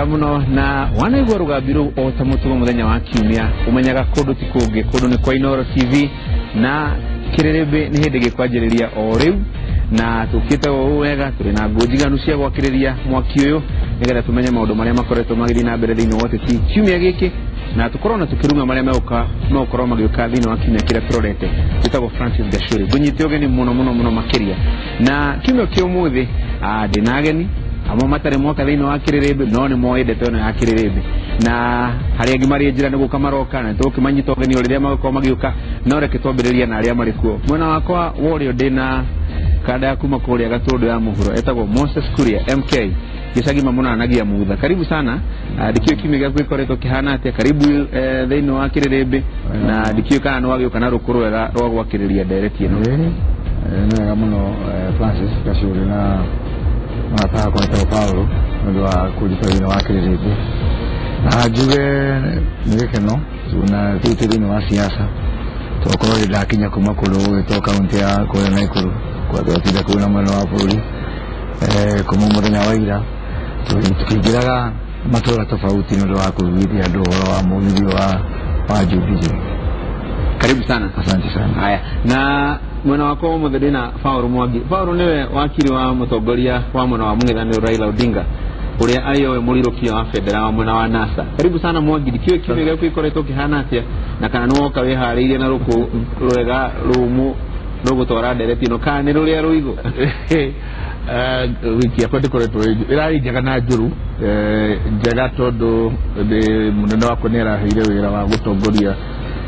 Muno na wanaigua rũgambi rũu o ta mũtugo mũthenya wa kiumia ũmenyaga kũndũ ti kũngĩ, kũndũ nĩ kwa Inooro TV na kĩrĩrĩmbĩ nĩ hĩndĩ gĩkwanjĩrĩria o rĩu, na tũkĩte o ũũ wega tũrĩ na ngũ njiganu cia gwakĩrĩria mwaki ũyũ nĩgetha tũmenye maũndũ marĩa makoretwo magĩthiĩ na mbere thĩinĩ wa ũteti kiumia gĩkĩ, na tũkorwo na tũkĩrung'a marĩa megũkorwo magĩũka thĩinĩ wa kiumia kĩrĩa tũrorete. Njĩtagwo Francis Gachuri, ngũnyite ũgeni mũno mũno mũno makĩria. Na kiumia kĩa ũmũthĩ ndĩna ageni amwe matarĩ moka thĩinĩ wa kĩrĩrĩmbĩ no nĩ moĩ ndeto ĩno ya kĩrĩrĩmbĩ, na harĩa angĩ marĩ njĩra nĩ gũka maroka na tũkĩmanyita ũgeni o rĩrĩa magũkorwo magĩũka. No reke twambĩrĩrie na arĩa marĩ kuo. Mwena wakwa wa ũrĩo ndĩna kanda ya kuma kũrĩa Gatũndũ ya mũhuro, etagwo Moses Kuria MK gĩcagi mamunanagia mutha. Karibu sana. Ndikĩũĩ kiumia gĩaku gĩkoretwo kĩhana atĩa. Karibu thĩinĩ wa kĩrĩrĩmbĩ, na ndikĩũĩ kana nĩ wagĩũka na rũkũ rwega rwa gwakĩrĩria ndereti ĩno. Nĩ wega mũno Francis Gachuri na mũrata wakwa wĩtagwo Paulo nĩ ũndũ wa kũnjĩta thĩinĩ wa kĩrĩrĩmbĩ, na njuge nĩ gĩkeno na rĩu twĩ thĩinĩ wa siasa tokorwo ndĩ ndakinya kuma kũndũ gũgĩtwo kaũntĩ ya kũrĩa Naikuru kwa twatinda kũu na mwena wa bũrũri kuma mũthenya wa ira tukĩingĩraga matũra tofauti nĩ ũndũ wa kũiguithia andũ ũhoro wa mũgithi wa Jubilee. Karibu sana. Asante sana. Haya, na mwena wakwa ũmũthĩ ndĩna Paul Mwangi. Paul nĩwe wakiri wa mũtongoria wa mwena wa mũng'ethanĩro Raila Odinga, ũrĩa arĩ owe mũrirũkia wa bendera wa mwena wa NASA. Karibu sana Mwangi, ndikĩũĩ kiumia gĩaku gĩkoretwo kĩhana atĩa, na kana nĩ woka wĩharĩirie na rũkũ rwega rũmũ rũgũtwara ndereti ĩno kana nĩ rũrĩa rũigũ? Wiki yakwa ndĩkoretwo ĩrarĩ njega na njũru. Njega tondũ mũnene wakwa nĩ araheire wĩra wa gũtongoria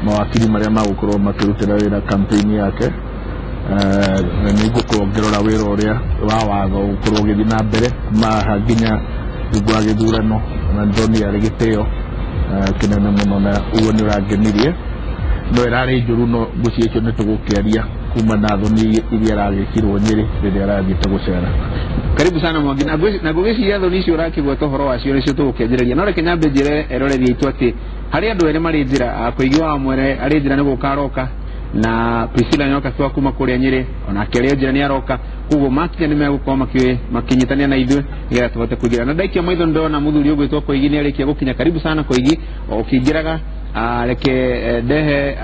mawakiri marĩa magũkorwo makĩrutĩra wĩra campaign yake, na nĩ ngũkorwo ngĩrora wĩra ũrĩa wa watho gũkorwo ũgĩthiĩ na mbere kuma haha nginya rungu wa gĩthurano, na ndonire arĩ gĩtĩo kĩnene mũno na ũguo nĩ ũrangenirie. No ĩrarĩ njũru, no ngwĩciria icio nĩ tũgũkĩaria kuma na thoni iria aragĩkirwo Nyĩrĩ rĩrĩa arathiĩte gũcera. Karibu sana Mwangi, na ngwĩciria thoni icio ũrakĩgweta ũhoro wacio nĩcio tũgũkĩanjĩrĩria. No reke nyambe njĩre eroreri aitũ atĩ harĩ andũ erĩ marĩ njĩra, Koigi wa Mwere arĩ njĩra nĩ gũka aroka, na Priscilla Nyoka wa kuma kũrĩa Nyĩrĩ onake arĩ njĩra nĩ aroka. Koguo makinya nĩ megũkorwo makĩnyitania na ithuĩ nĩgetha tũhote kũingĩra. Na ndaikia maitho ndona mũthuri ũgwĩtwo Koigi nĩ arĩkia gũkinya. Karibu sana Koigi, o ũkĩingĩraga reke ndehe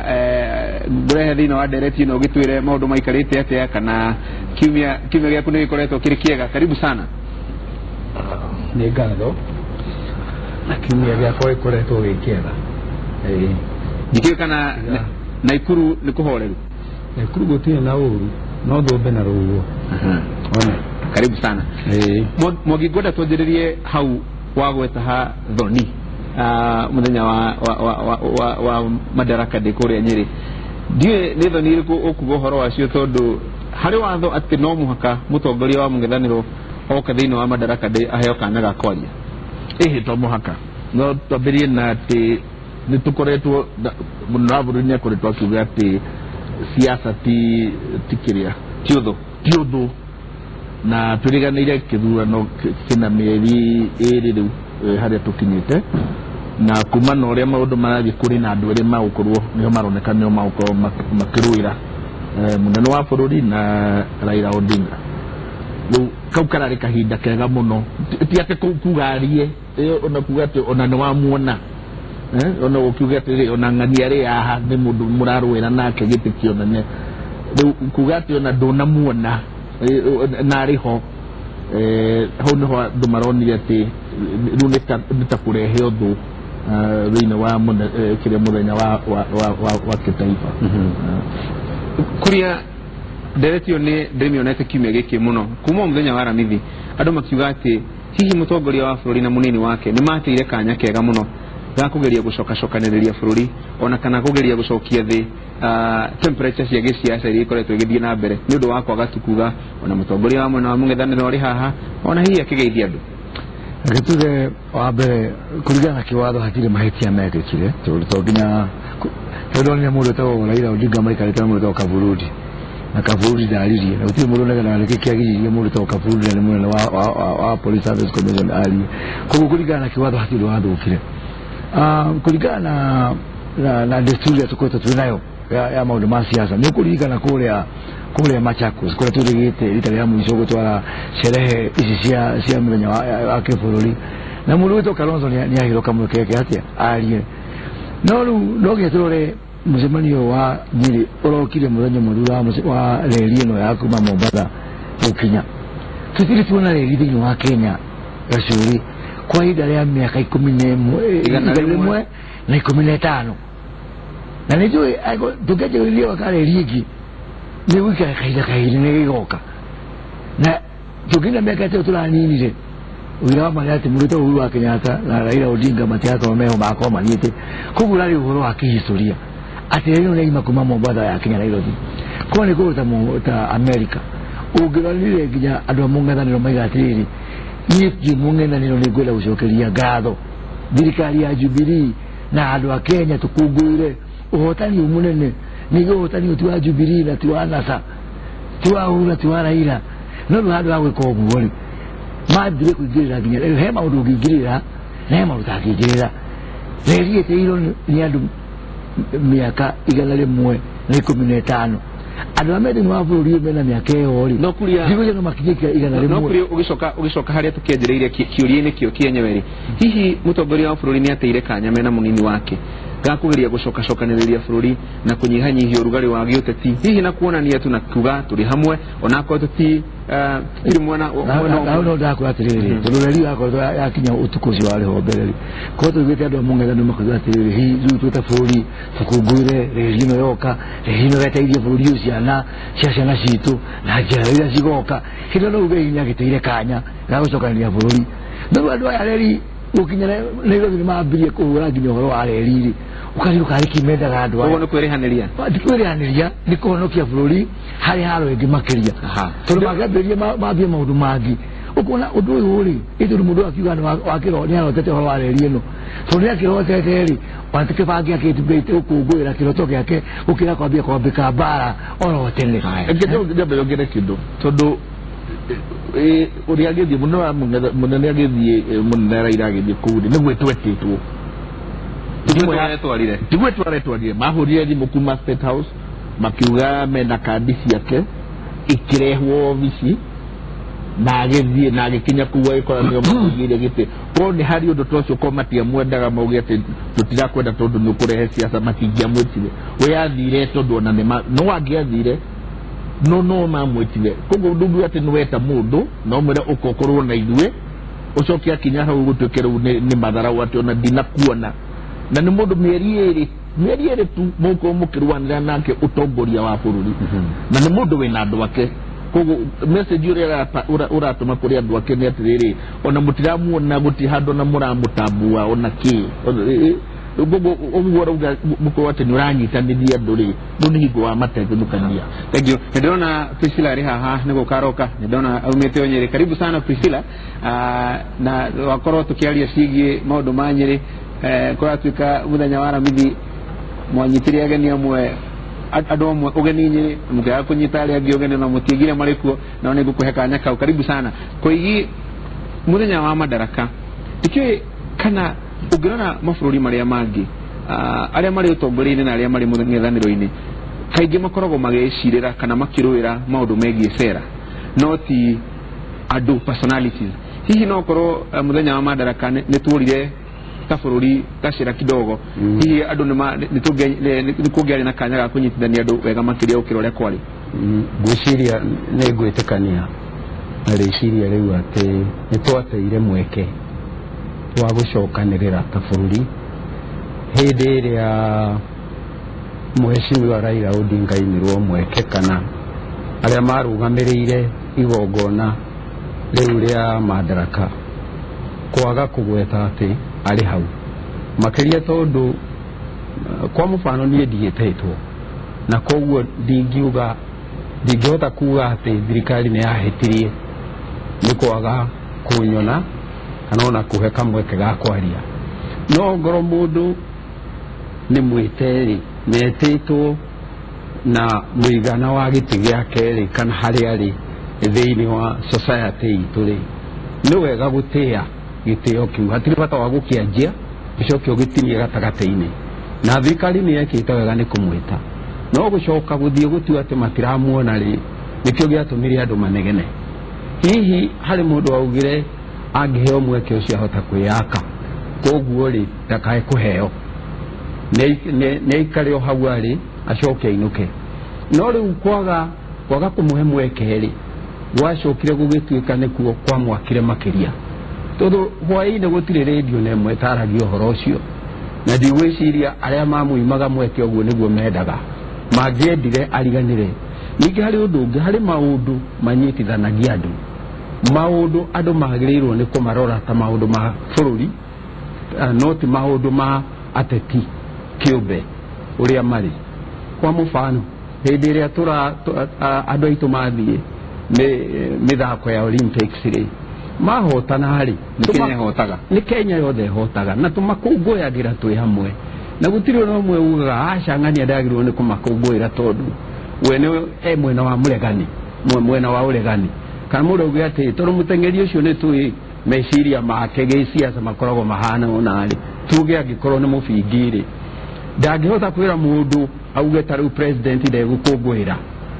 ngũrehe thĩinĩ wa ndereti ĩno ũgĩtwĩre maũndũ maikarĩte atĩa, kana kiumia gĩaku nĩ gĩkoretwo kĩrĩ kĩega. Karibu sana. Nĩ ngatho, na kiumia gĩakwa gĩkoretwo gĩ kĩega. Ndikĩũĩ kana Naikuru nĩ kũhoreru? Naikuru gũtirĩ na ũru, no thũmbe na rũhuho. Karibu sana. Mwangi, ngwenda twanjĩrĩrie hau wagweta ha thoni mũthenya wa Madaraka Day kũrĩa Nyĩrĩ. Ndiũĩ nĩ thoni irĩkũ ũkuga ũhoro wacio, tondũ harĩ watho atĩ no mũhaka mũtongoria wa mũng'ethanĩro oka thĩinĩ wa Madaraka Day aheo kanya ga kwaria. Ĩhĩ, to mũhaka. No twambĩrĩrie na atĩ nĩ tũkoretwo mũnene wa bũrũri nĩ akoretwo akiuga atĩ siasa ti kĩrĩa ti ũthũ, ti ũthũ, na twĩrĩganĩire kĩthurano kĩna mĩeri ĩrĩ rĩu harĩa tũkinyĩte, na kuma na ũrĩa maũndũ marathiĩ kũrĩ na andũ erĩ magũkorwo nĩo maroneka nĩo magũkorwo makĩrũĩra mũnene wa bũrũri na Raila Odinga. Rĩu kau kararĩ kahinda kega mũno, ti atĩ kuga arie, ona kuga atĩ ona nĩ wamuona, ona gũkiuga atĩrĩ ona ng'ania arĩ haha nĩ mũndũ mũrarũĩra nake gĩtĩ kĩonene. Rĩu kuga atĩ ona ndũnamuona na arĩ ho, hau nĩho andũ maronire atĩ rĩu nĩ ta kũrehe ũthũ thĩinĩ wa kĩrĩa mũthenya wa kĩtaifa. Kũrĩa ndereti ĩyo nĩ ndĩmĩonete kiumia gĩkĩ mũno kuma mũthenya wa Aramithi, andũ makiuga atĩ hihi mũtongoria wa bũrũri na mũnini wake nĩ mateire kanya kega mũno ga kũgeria gũcokacokanĩrĩria bũrũri, ona kana kũgeria gũcokia thĩ temperature cia gĩsiasa iria ikoretwo igĩthiĩ na mbere nĩ ũndũ wa kwaga tu kuga ona mũtongoria wa mwena wa mũng'ethanĩro arĩ haha, ona hihi akĩgeithia andũ. Reke tuge wa mbere kũringana na kĩwatho hatirĩ mahĩtia mekĩkire, tondũ to nginya ndonire mũndũ wĩtagwo Raila Odinga maikarĩte na mũndũ wĩtagwo Kaburudi, na Kaburudi ndaririe, na gũtirĩ mũndũ ũnegenaga nĩkĩ kĩagiririe mũndũ wĩtagwo Kaburudi na nĩ mũnene wa Police Service Commission arie. Koguo kũringana na kĩwatho hatirĩ wathũkire. Kũringana na desturi ĩrĩa tũkoretwo twĩ nayo ya maũndũ ma siasa, nĩ ũkũririkana kũrĩa Machakos kũrĩa twĩrĩgĩte rita rĩa mũico gũtwara sherehe ici cia mũthenya wa kĩbũrũri, Na mũndũ wĩtwo Kalonzo nĩ aheirwo kamweke ke atĩa arie. No rĩu no nginya tũrore mũcemanio wa Nyĩrĩ ũrokire mũthenya mũru wa reri ĩno ya kuma Mombatha gũkinya. Tũtirĩ tuona reri thĩinĩ wa Kenya gacũrĩ kwa ihinda rĩa mĩaka 115. Na nĩ njũĩ tũngĩanjĩrĩria gwaka reri ĩngĩ nĩ gũikara kahinda kahinda nĩ gĩgoka. Na tũngĩina mĩaka ĩtatũ tũraninire ũira wa ma nĩ atĩ mũndũ ta Uhuru wa Kenyatta na Raila Odinga matigakorwo meho magakorwo mathiĩte. Koguo ũrarĩ ũhoro wa kĩhistoria atĩ reri ĩno nĩyauma kuma Mombatha ya kinya Nairobi. Korwo nĩ kũndũ ta America ũngĩronire nginya andũ a mũng'ethanĩro maiga atĩrĩrĩ, niĩ ndĩ mũng'ethanĩro nĩ ngwenda gũcokeria ngatho thirikari ya Jubilee na andũ a Kenya tũkũngũĩre ũhotani ũyũ mũnene. Ningĩ ũhotani ũyũ ti wa Jubilee na ti wa NASA, ti wa Uhuru na ti wa Raila. No rĩu handũ ha gwĩka ũguo rĩ, mathire kũingĩrĩra nginya rĩu he maũndũ ũngĩingĩrĩra na he maũndũ ũtangĩingĩrĩra. Reri ĩtĩirwo nĩ andũ mĩaka 115. Andũ arĩa me thĩinĩ wa bũrũri ũyũ mena mĩaka ĩyo rĩ, No kuria ndigũcia no makinyie 100. No kuria ũgĩcoka harĩa tũkĩanjĩrĩirie kĩũria-inĩ kĩo kĩenyewe rĩ, hihi mũtongoria wa bũrũri nĩateire kanya mena mũnini wake ga kũgeria gũcokacokanĩrĩria bũrũri na kũnyihanyihia ũrugarĩ wa gĩũteti, hihi na kuonania tu na kuga tũrĩ hamwe onakorwo tũtirĩ mwena hau no ndakwĩra atĩrĩrĩ, tondũ reri yakoretwo yakinya ũtukũ ũcio warĩ ho mbere rĩ, korwo tũiguĩte andũ a mũng'ethanĩro makauga atĩrĩrĩ, hihi rĩu twĩ ta bũrũri tũkũngũĩre reri ĩno yoka, reri ĩno ĩgateithia bũrũri ũyũ ciana cia ciana citũ na njiarwa iria cigoka. Hĩndĩ ĩyo no uge hihi nĩagĩteire kanya ga gũcokanĩrĩria bũrũri. No rĩu andũ aya reri gũkinya Nairobi nĩ mambirie kũhũra nginya ũhoro wa reri rĩ, ũkarigwo karĩ kĩ mendaga andũ aya. Ũguo nĩ kwĩrĩhanĩria? Ti kwĩrĩhanĩria, nĩ kũhonokia bũrũri harĩ haro ĩngĩ makĩria. Tondũ mangĩambĩrĩria mambie maũndũ mangĩ. Ũkona ũndũ ũyũ rĩ, ĩ tondũ mũndũ akiuga nĩ arotete ũhoro wa reri ĩno. Tondũ nĩ akĩrotete rĩ, ona ti kĩbangi akĩtumbĩte gũkũngũĩra kĩroto gĩake gũkĩra kwambia kwambĩka mbara oro tene. Reke nyambe nyongere kĩndũ, tondũ ũrĩa agĩthiĩ mũnene wa mũnene agĩthiĩ mũnene Raila agĩthiĩ kũu rĩ, nĩ gwĩtwo etĩtwo. Ti gwĩtwo aretwarire, mahũrire thimũ kuma State House makiuga mena kandi ciake ikĩrehwo obici na agĩthiĩ na agĩkinya kũu agĩkora nĩo makũigĩire gĩtĩ. Korwo nĩ harĩ ũndũ ta ũcio, korwo matiamwendaga mauge atĩ tũtirakwenda tondũ nĩ ũkũrehe siasa, matingĩamwĩtire. We athire tondũ ona nĩ no angĩathire no mamwĩtire. Koguo ndungiuga atĩ nĩ weta mũndũ no mwĩre ũka ũkorwo na ithuĩ, ũcoke akinya hau gũtuĩke rĩu nĩ matharau atĩ ona ndinakuona. Na nĩ mũndũ mĩeri ĩrĩ tu mũgũkorwo mũkĩrũanĩra nake ũtongoria wa bũrũri. Na nĩ mũndũ wĩna andũ ake. Koguo message ũrĩa ũratũma kũrĩ andũ ake nĩ atĩrĩrĩ, ona mũtiramuona gũtirĩ handũ ona mũramũtambua ona kĩ. Koguo ũguo ũrauga mũkorwo atĩ nĩ ũranyitanĩria andũ rĩ, rĩu nĩ hingo wa mategũnũkania. Thank you. Nĩ ndĩrona Priscilla arĩ haha nĩ gũka aroka, nĩ ndĩrona aumĩte o Nyĩrĩ. Karibu sana Priscilla. Na wakorwo tũkĩaria ciĩgiĩ maũndũ ma Nyĩrĩ, kũratuĩka mũthenya wa Aramithi mwanyitire ageni amwe andũ amwe ũgeni Nyĩrĩ, mũkĩaga kũnyita arĩa angĩ ũgeni na mũtiaigire marĩ kuo, nao nĩ ngũkũhe kanya kau. Karibu sana. Koigi, mũthenya wa Madaraka ndikĩũĩ kana ũngĩrora mabũrũri marĩa mangĩ, arĩa marĩ ũtongoria-inĩ na arĩa marĩ mũng'ethanĩro-inĩ, kaingĩ makoragwo magĩcirĩra kana makĩrũĩra maũndũ megiĩ cera, no ti andũ personalities. Hihi no ũkorwo mũthenya wa Madaraka nĩ tuorire ta bũrũri gacĩra kidogo, hihi andũ nĩ kũngĩarĩ na kanya ga kũnyitithania andũ wega makĩria gũkĩra ũrĩa kwarĩ? Ngwĩciria nĩ ngwĩtĩkania na rĩciria rĩu atĩ nĩ twateire mweke wa gũcokanĩrĩra ta bũrũri hĩndĩ ĩrĩa mũhecimiwa Raila Odinga ainirwo mweke kana arĩa marũgamĩrĩire igongona rĩu rĩa Madaraka kwaga kũgweta atĩ arĩ hau, makĩria tondũ kwa mũbano niĩ ndiĩtĩtwo na koguo ndingiuga ndingĩhota kuga atĩ thirikari nĩ yahĩtirie nĩ kwaga kũnyona kana ona kũhe kamweke ga kwaria. No ngorwo mũndũ nĩ mwĩte rĩ, netĩtwo na mũigana wa gĩtĩ gĩake rĩ, kana harĩa arĩ thĩinĩ wa society itũ rĩ, nĩ wega gũtĩa gĩtĩo kĩu. Hatirĩ bata wa gũkĩanjia ũcoke ũgĩtinie gatagatĩ-inĩ. Na thirikari nĩ yekĩte wega nĩ kũmwĩta, no gũcoka gũthiĩ gũtua atĩ matiramuona rĩ, nĩkĩo gĩatũmire andũ manegene. Hihi harĩ mũndũ waugire Angĩheo mweke ũcio ahota kwĩyaka, koguo rĩ ndakae kũheo, nĩ aikare o hau arĩ acoke ainũke. No rĩu kwaga kũmũhe mweke rĩ, gwacokire gũgĩtuĩka nĩkuo kwamwakire makĩria, tondũ hwaĩ-inĩ gũtirĩ rĩndio na ĩmwe ĩtaragia ũhoro ũcio, na ndigwĩciria arĩa mamũimaga mweke ũguo nĩguo mendaga, mangĩendire ariganĩre. Ningĩ harĩ ũndũ ũngĩ, harĩ maũndũ manyitithanagia andũ, maũndũ andũ magĩrĩirwo nĩ kũmarora ta maũndũ ma bũrũri, no ti maũndũ ma ateti kĩũmbe ũrĩa marĩ. Kwa mũbano, hĩndĩ ĩrĩa andũ aitũ mathiĩ mĩthako ya Olympics rĩ, mahotana rĩ, Nĩ Kenya ĩhotaga, nĩ Kenya yothe ĩhotaga, na tũmakũngũyagĩra twĩ hamwe, na gũtirĩ ona ũmwe ugaga aca ng'ania ndagĩrĩirwo nĩ kũmakũngũĩra tondũ we nĩ e mwena wa mũregani, mwena wa ũregani, kana mũndũ auge atĩ tondũ mũteng'eri ũcio nĩ tũĩ meciria make gĩciaca makoragwo mahana ũna rĩ, tuge angĩkorwo nĩ mũbingi rĩ, ndangĩhota kwĩra mũndũ auge ta rĩu president ndegũkũngũĩra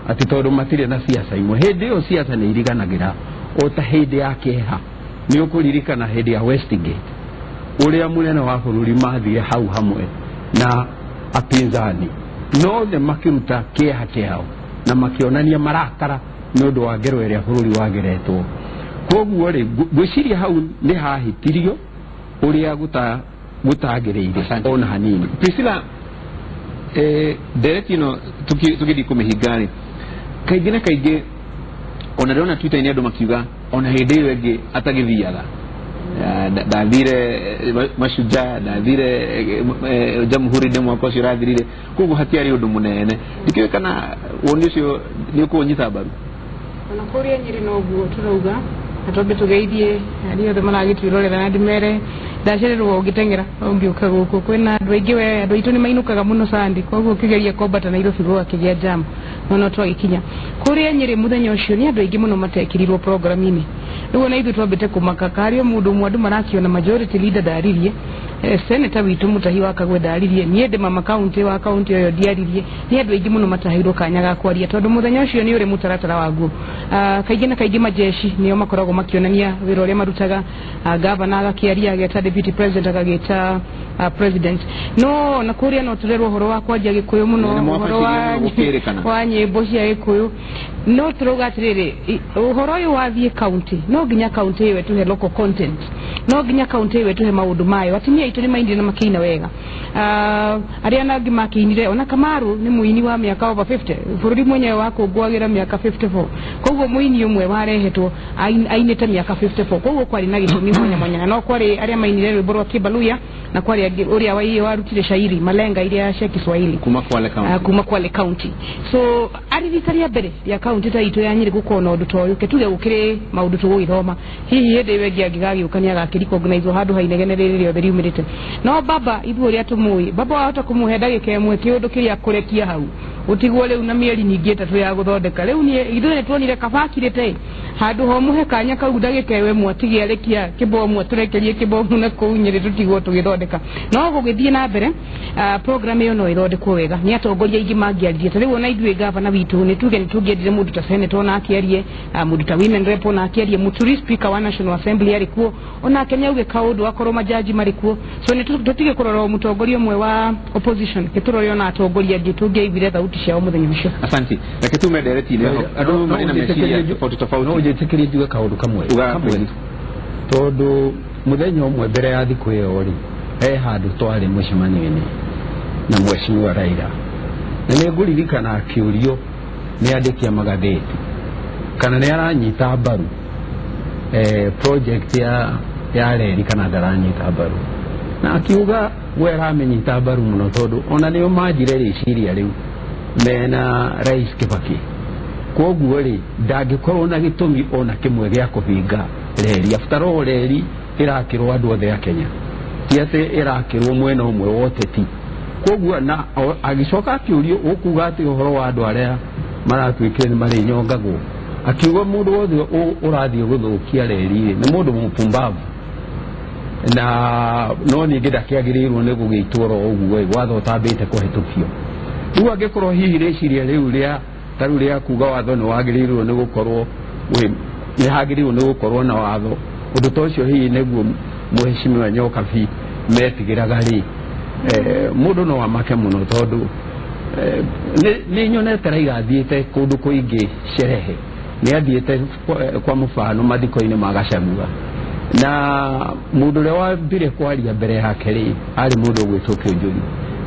atĩ tondũ matirĩ na siasa imwe. Hĩndĩ ĩyo siasa nĩ iriganagĩra, o ta hĩndĩ ya kĩeha. Nĩ ũkũririkana hĩndĩ ya Westgate ũrĩa mũnene wa bũrũri mathire hau hamwe na apinzani nothe makĩruta kĩeha kĩao na makĩonania marakara nĩ ũndũ wa ngero ĩrĩa bũrũri wageretwo. Koguo rĩ, ngwĩciria hau nĩ hahĩtirio ũrĩa gũtagĩrĩire ona hanini. Priscilla, ndereti ĩno tũgĩthiĩ kũmĩhinga rĩ, kaingĩ na kaingĩ ona ndĩrona Twitter-inĩ andũ makiuga ona hĩndĩ ĩyo ĩngĩ atagĩthiaga, ndathire Mashujaa, ndathire Jamhuri Day mwaka ũcio ũrathirire, koguo hatiarĩ ũndũ mũnene. Ndikĩũĩ kana woni ũcio nĩ ũkũũnyita mbaru. Ona kũrĩa Nyĩrĩ noguo tũrauga, na twambe tũgeithie arĩa othe maragĩtwĩrorera na ndĩmere ndacererwo ũngĩteng'era ũngĩũka gũkũ kwĩna andũ aingĩ, we andũ aitũ nĩ mainũkaga mũno Sunday, koguo ũkĩgeria kwambata Nairobi gũgakĩgĩa jam, no no twagĩkinya kũrĩa Nyĩrĩ mũthenya ũcio nĩ andũ aingĩ mũno matekĩrirwo program-inĩ. Rĩu ona ithuĩ twambĩte kũmaka karĩ o mũndũ ũmwe andũ marakĩona majority leader ndaririe, senator witũ Mutahi wa Kagwe ndaririe, niĩ ndĩ mama county wa county ĩyo ndiaririe, nĩ andũ aingĩ mũno mataheirwo kanya ga kwaria tondũ mũthenya ũcio nĩ ũrĩ mũtaratara waguo. Kaingĩ na kaingĩ majeshi nĩo makoragwo makĩonania wĩra ũrĩa marutaga, governor agakĩaria, ageta deputy president, agagĩta president. No na kũrĩa no tũrerwo ũhoro wa kwanjia Gĩkũyũ mũno, ũhoro wa nyĩmbo cia Gĩkũyũ, no tũrauga atĩrĩrĩ, ũhoro ũyũ wathiĩ county, no nginya county ĩyo ĩtũhe local content, no nginya county ĩyo ĩtũhe maũndũ mayo. Atumia aitũ nĩ mainire na makĩina wega, arĩa nangĩ makĩinire, ona Kamaru nĩ mũini wa mĩaka over 50, bũrũri mwenyewe wakũngũagĩra mĩaka 54, koguo mũini ũmwe warehetwo ainĩte mĩaka 54, koguo kwarĩ na gĩtũmi mwanya mwanya. No kwarĩ arĩa mainire rwĩmbo rwa Kibaluya, na kwarĩ angĩ ũrĩa warutire shairi malenga iria cia Kiswahili kuma Kwale County, kuma Kwale County. So arĩ rita rĩa mbere rĩa county ta itũ ya Nyĩrĩ gũkorwo na ũndũ ta ũyũ, ke tuge gũkĩrĩ maũndũ tũgũgĩthoma, hihi hĩndĩ ĩyo ĩngĩ angĩgagĩũka nĩ agakĩrecognize handũ ha inegene rĩrĩ rĩothe riumĩrĩte. No baba ithuĩ ũrĩa tũmũĩ, baba wahota kũmũhe ndagĩka ĩmwe kĩũndũ kĩrĩa kũrekia hau ũtigwo rĩu na mĩeri ningĩ ĩtatũ ya gũthondeka. Rĩu niĩ ithuĩ nĩtuonire kaba akirĩte handũ ho mũhe kanya kau ndagĩka ĩmwe atige arekia kĩbomu, atũrekerie kĩbomu na kũu Nyĩrĩ tũtigwo tũgĩthondeka. No gũgĩthiĩ na mbere, program ĩyo no ĩthondekwo wega nĩ atongoria aingĩ mangĩaririe. Ta rĩu ona ithuĩ gavana witũ nĩ tuge nĩ tũngĩendire mũndũ ta senator ona akĩarie, mũndũ ta women rep ona akĩarie, Mũturi speaker wa National Assembly arĩ kuo onake nĩ auge kaũndũ, akorwo majaji marĩ kuo. So nĩ tũtige kũrora mũtongoria ũmwe wa opposition, gĩtũrore ona atongoria angĩ tũngĩaiguire thauti ciao mũthenya ũcio. Asante. Reke tume ndereti-inĩ andũ marĩ na meciria tofauti tofauti. No njĩtĩkĩrie njuge kaũndũ kamwe tondũ mũthenya ũmwe mbere ya thikũ ĩyo rĩ, he handũ twarĩ mũcemanio-inĩ na mheshimiwa Raila, na nĩ ngũririkana akĩũrio nĩ andĩki a magathĩti kana nĩ aranyita mbaru project ya reri kana ndaranyita mbaru, na akiuga we aramĩnyita mbaru mũno tondũ ona nĩo manjire rĩciria rĩu mena Rais Kibaki, koguo rĩ ndangĩkorwo na gĩtũmi ona kĩmwe gĩa kũhinga reri. After all, reri ĩrakĩrwo andũ othe a Kenya, ti atĩ ĩrakĩrwo mwena ũmwe wa ũteti. Koguo na agĩcoka akĩũrio ũkuga atĩ ũhoro wa andũ arĩa maratuĩkire nĩ marĩnyongagwo, akiuga mũndũ wothe ũrathiĩ gũthũkia reri rĩ nĩ mũndũ mũpumbavu, na no ningĩ ndakĩagĩrĩirwo nĩ gũgĩitwo oro ũguo watho ũtambĩte kũhetũkio. Rĩu angĩkorwo hihi rĩciria rĩu rĩa ta rĩu rĩa kuga watho nĩ wagĩrĩirwo nĩ gũkorwo nĩ hagĩrĩirwo nĩ gũkorwo na watho Ũndũ ta ũcio hihi nĩguo Mheshimiwa Nyokabi metigĩraga rĩ, mũndũ no amake mũno tondũ nĩ nyonete Raila athiĩte kũndũ kũingĩ sherehe, nĩ athiĩte kwa mũbano mathiko-inĩ ma Gachagua, na mũndũ ũrĩa wambire kwaria mbere yake rĩ arĩ mũndũ ũgwĩtwo Kĩũnjũri,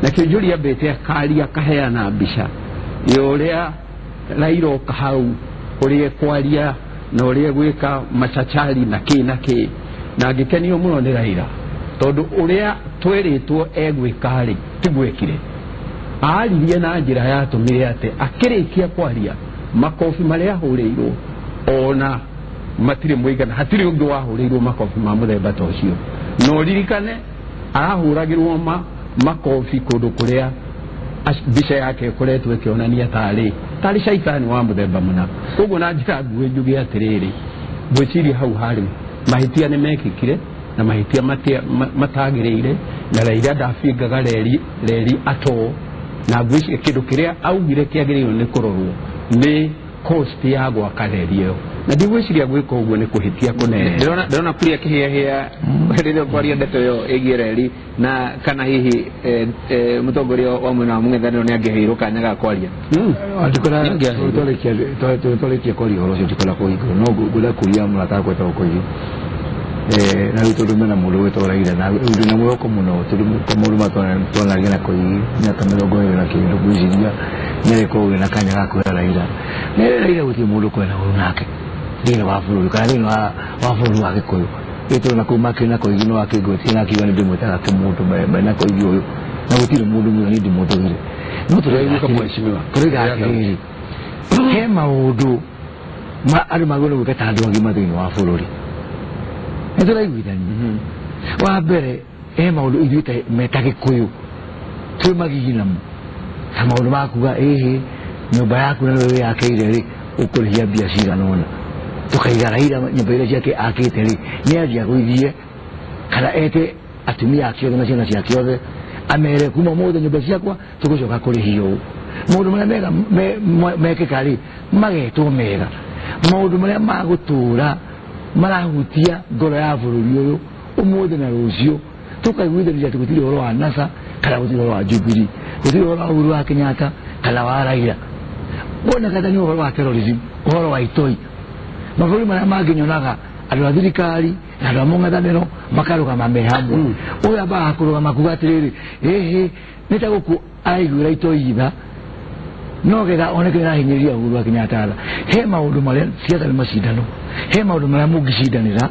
na Kĩũnjũri ambĩte akaria akaheana mbica ya ũrĩa Raila oka hau, ũrĩa kwaria na ũrĩa gwĩka machachari na kĩ na kĩ, na ngĩkenio mũno nĩ Raila tondũ ũrĩa twerĩtwo egwĩka rĩ tiguo ekire. Aririe na njĩra yatũmire atĩ akĩrĩkia kwaria makobi marĩa ahũrĩirwo ona matirĩ mũigana, hatirĩ ũngĩ wahũrĩirwo makobi ma mũthemba ta ũcio. Na ũririkane arahũragĩrwo makobi kũndũ kũrĩa mbica yake ĩkoretwo ĩkĩonania tarĩ caitani wa mũthemba mũna. Koguo na njĩra nguhĩ njuge atĩrĩrĩ, ngwĩciria hau harĩ mahĩtia nĩ mekĩkire na mahĩtia matagĩrĩire, na Raila ndabingaga reri atoo, na ngwĩciria kĩndũ kĩrĩa augire kĩagĩrĩirwo nĩ kũrorwo nĩ cost ya gwaka reri ĩyo, na ndigwĩciria gwĩka ũguo nĩ kũhĩtia kũnene. Ndĩrona kuria kĩhĩahĩa rĩrĩa ũkwaria ndeto ĩyo ĩgiĩ reri, na kana hihi mũtongoria wa mwena wa mũng'ethanĩro nĩ angĩheirwo kanya ga kwaria. Twarĩkia kwaria ũhoro ũcio ndikwenda kũhingũra, no ngwenda kũria mũrata wakwa wĩtagwo Koigi, na rĩu tondũ mena mũndũ wĩtagwo Raila, na rĩu ndĩna mwĩhoko mũno tondũ kwa maũndũ maya twanagia na Koigi mĩaka 20 na kĩndũ, ngwĩciria nĩarĩkorwo wĩna kanya ga kwĩra Raila. Na Raila gũtirĩ mũndũ ũkwenda ũru nake thĩinĩ wa bũrũri kana thĩinĩ wa bũrũri wa Gĩkũyũ. Rĩu tondũ na kũu makĩrĩ na Koigi no akĩngwetie na akiuga nĩndĩmwĩtaga kĩmũndũ mena Koigi ũyũ, na gũtirĩ mũndũ mwĩra niĩ ndĩmũthũire. No tũroiga atĩrĩrĩ, he maũndũ ma andũ magĩrĩirwo gwĩka ta andũ agima thĩinĩ wa bũrũri. Nĩ tũraiguithania. Wa mbere, he maũndũ ithuĩ meta Gĩkũyũ twĩ magigi namo, ta maũndũ ma kuga ĩhĩ nyũmba yaku na nĩwe wĩyakĩire rĩ ũkũrĩhia mbia cigana ũna, tũkaiga Raila nyũmba iria ciake akĩte rĩ nĩ anjia gũithie kana ete atumia ake othe na ciana ciake othe amere kuma ũmũthĩ nyũmba ciakwa tũgũcoka kũrĩhia ũũ. Maũndũ marĩa mega mekĩka rĩ magetwo mega, maũndũ marĩa magũtũra marahutia ngoro ya bũrũri ũyũ ũmũthĩ na rũciũ, tũkaiguithania atĩ gũtirĩ ũhoro wa NASA kana gũtirĩ ũhoro wa Jubilee, gũtirĩ ũhoro wa Uhuru wa Kenyatta kana wa Raila. Woneka ta nĩ ũhoro wa terrorism, ũhoro wa itoi. Mabũrũri marĩa mangĩ nyonaga andũ a thirikari na andũ a mũng'ethanĩro makarũgama me hamwe. Ũyũ ambaga kũrũgama kuga atĩrĩrĩ, ĩhĩ nĩ ta gũkũ araiguĩra itoi tha no getha oneke nĩarahinyĩrĩria Uhuru wa Kenyatta tha. He maũndũ marĩa ciaca nĩ macindano, he maũndũ marĩa mũngĩcindanĩra,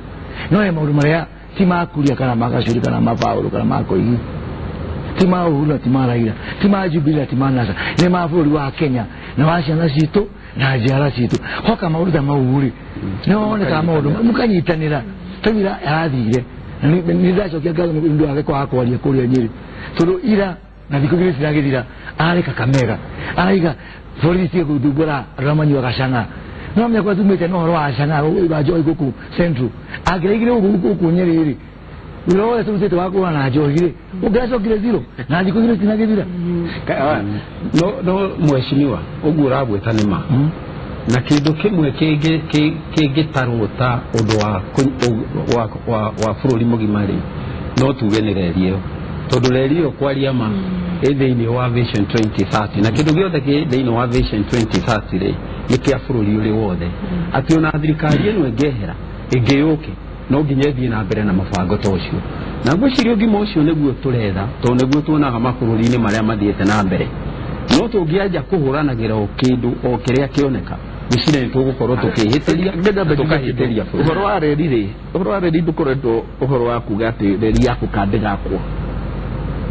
no he maũndũ marĩa ti ma Kuria kana ma Gachuri kana ma Paũlũ kana ma Koigi, ti ma Uhuru na ti ma Raila, ti ma Jubilee na ti ma NASA, nĩ ma bũrũri wa Kenya na wa ciana citũ na njiara citũ. Hoka maũndũ ta mau rĩ nĩwonekaga maũndũ mũkanyitanĩra. Tondũ ira arathire na nĩ ndacokia ngatho nĩ ũndũ wake kwaga kwaria kũrĩa Nyĩrĩ, tondũ ira na thikũ igĩrĩ ciragĩthira arĩ Kakamega araiga borithi tige gũthumbũra andũ arĩa manyuaga cang'aa. No menya kũrĩa tumĩte na ũhoro wa cang'aa wa njohi gũkũ Central, angĩraigire gũkũ Nyĩrĩ rĩ wĩra wothe tũrutĩte wa kũrũa na njohi rĩ ũngĩracokire zero na thikũ igĩrĩ citinagĩthira. No mheshimiwa, ũguo ũragwĩta nĩ ma, na kĩndũ kĩmwe kĩngĩtarwo ta ũndũ wa bũrũri mũgima rĩ no tuge nĩ reri ĩyo, tondũ reri ĩyo kwaria ma ĩ thĩinĩ wa Vision 2030, na kĩndũ gĩothe kĩ thĩinĩ wa Vision 2030 rĩ nĩ kĩa bũrũri ũrĩ wothe, atĩ ona thirikari ĩno ĩngĩehera ĩngĩyũke no nginya ĩthiĩ na mbere na mũbango ta ũcio. Na ngwĩciria ũgima ũcio nĩguo tũretha, tondũ nĩguo tuonaga mabũrũri-inĩ marĩa mathiĩte na mbere. No tũngĩanja kũhũranagĩra o kĩndũ o kĩrĩa kĩoneka, ngwĩciria nĩ tũgũkorwo tũkĩhĩtĩria tũkahĩtĩria bũrũri. Ũhoro wa reri rĩ, ũhoro wa reri ndũkoretwo ũhoro wa kuga atĩ reri yaku kandĩgakwo,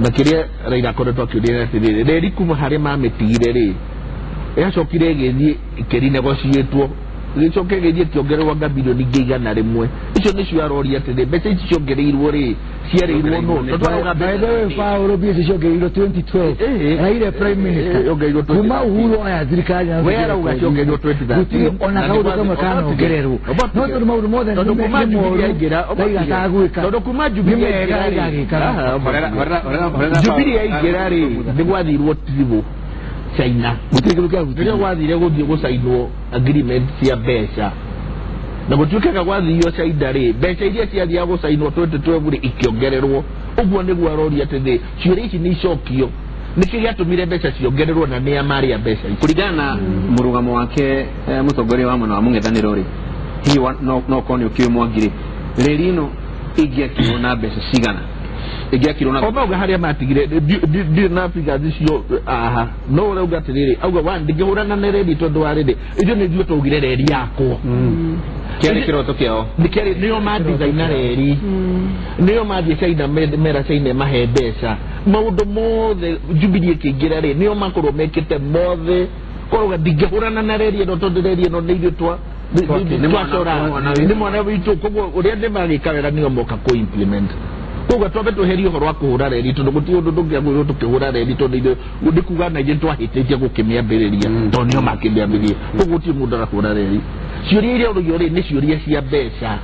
na kĩrĩa Raila akoretwo akĩũria atĩrĩrĩ, reri kuma harĩa mamĩtigire rĩ yacokire ĩgĩthiĩ ĩkĩrinegotiĩtwo, gĩcoke gĩthiĩ kĩongererwo anga bilioni ingĩ 100. Icio nĩcio aroria atĩrĩ, mbeca ici ciongereirwo rĩ ciarĩirwo nũ? Tondũ arauga By the way, Paũlũ, mbia icio ciongereirwo 2012 Raila prime minister kuma Uhuru aya thirikari na We arauga ciongereirwo 2013, gũtirĩ ona kaũndũ kamwe kanongererwo, no tondũ maũndũ mothe tondũ kuma nĩ moru Jubilee aingĩra, Raila atagwĩka tondũ kuma Jubilee nĩ mega aingĩra Raila rĩ, agĩkaga. Jubilee aingĩra rĩ nĩ gwathirwo tiribũ China, gũtirĩ kĩndũ kĩahutirwo. Rĩrĩa gwathire gũthiĩ gũcainwo agreement cia mbeca Na gũtuĩkaga gwathio China rĩ, mbeca iria ciathiaga gũcainwo 2012 rĩ ikĩongererwo. Ũguo nĩguo aroria atĩ ciũria ici nĩ icokio, nĩkĩ gĩatũmire mbeca ciongererwo na nĩa marĩa mbeca ici? Kũringana na mũrũgamo wake mũtongoria wa mwena wa mũng'ethanĩro rĩ, hihi no korwo nĩ ũkĩũĩ Mwangi rĩ, reri ĩno ĩngĩakirwo na mbeca cigana? Ĩngĩakirwo na o mauga harĩa matigire ndirĩ na figures icio aha, no ũrauga atĩrĩrĩ, auga wa ndingĩhũrana na reri tondũ wa rĩrĩ, ithuĩ nĩ ithuĩ twaugire reri yakwo. Kĩarĩ kĩroto kĩao. Nĩkĩarĩ nĩo ma design reri, nĩo mathiĩ China mera China mahe mbeca maũndũ mothe. Jubilee ĩkĩingĩra rĩ, nĩo makorwo mekĩte mothe. Koruga ndingĩhũrana na reri ĩno tondũ reri ĩno nĩ ithuĩ twa twacora, nĩ mwana witũ. Koguo ũrĩa ndĩmagĩka wega nĩo moka kũ implement. Koguo twambe tweherie ũhoro wa kũhũra reri tondũ gũtirĩ ũndũ tũngĩagwĩrwo tũkĩhũra reri, tondũ ithuĩ nĩ kuga na ithuĩ twahĩtĩtie gũkĩmĩambĩrĩria tondũ nĩo makĩmĩambĩrĩria. Koguo gũtirĩ mũndũ arahũra reri. Ciũria iria ũrũgio rĩ, nĩ ciũria cia mbeca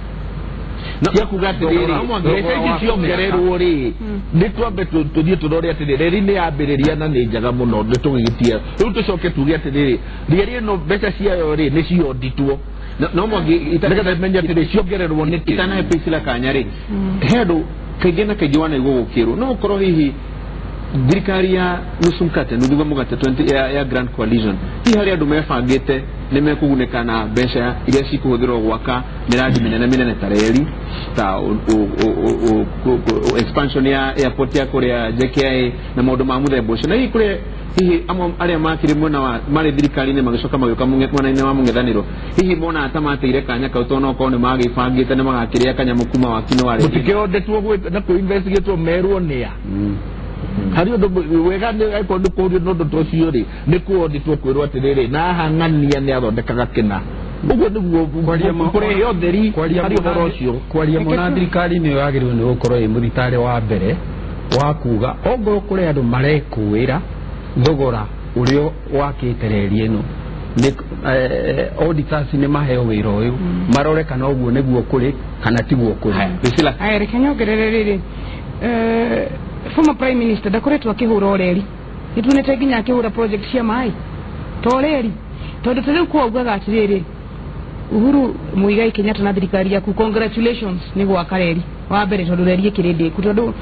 cia kuga atĩrĩrĩ, mbeca ici ciongererwo rĩ, nĩ twambe tũthiĩ tũrore atĩrĩrĩ, reri nĩ yambĩrĩria na nĩ njega mũno, nĩ tũgĩgĩtia. Rĩu tũcoke tuge atĩrĩrĩ, reri ĩno mbeca ciayo rĩ, nĩ cionditwo No Mwangi, nĩgetha menye atĩrĩ, ciongererwo nĩkĩ. Itanahe Priscilla kanya rĩ, he andũ kaingĩ na kaingĩ wanaigua gũkĩrwo no ũkorwo hihi thirikari ya nusu mkate nuthu wa mũgate 20 ya Grand Coalition, hihi harĩ andũ mebangĩte nĩ mekũgunĩka na mbeca iria cikũhũthĩrwo gwaka mĩradi mĩnene mĩnene ta reri, ta expansion ya airport ya kũrĩa JKIA na maũndũ ma mũthemba ũcio, na hihi kũrĩa hihi amwe arĩa makĩrĩ mwena wa marĩ thirikari-inĩ magĩcoka magĩũka mwena-inĩ wa mũng'ethanĩro, hihi monaga ta mateire kanya kau tondũ no korwo nĩ magĩbangĩte nĩ magakĩrĩa kanyamũ kuma waki-inĩ wa reri? Gũtikĩondetwo na kũ-investigatwo merwo nĩa harĩ ũndũ wega nĩ angĩkorwo nĩ kũũrio na ũndũ ta ũcio rĩ, nĩ kũonditwo kwĩrwo atĩrĩrĩ, na haha ng'ania nĩ athondekaga kĩna. Ũguo nĩguo kũrehe ũtheri harĩ ũhoro ũcio. Kwaria mũna thirikari nĩyo yagĩrĩirwo nĩ gũkorwo ĩ mũthitarĩ wa mbere wa kuga ongorwo kũrĩ andũ marekũĩra thogora ũrĩa wakĩte reri ĩno, nĩ auditors nĩ maheo wĩra ũyũ marore kana ũguo nĩguo kũrĩ kana tiguo kũrĩ. Priscilla. Aya, reke nyongerere rĩrĩ, former prime minister ndakoretwo akĩhũra ũreri, nĩtuonete nginya akĩhũra project cia maĩ to reri, tondũ ta rĩu kwaugaga atĩrĩrĩ, Uhuru Muigai Kenyatta na thirikari yaku, congratulations nĩ gwaka reri wa mbere, tondũ reri ĩkĩrĩ ndĩku, tondũ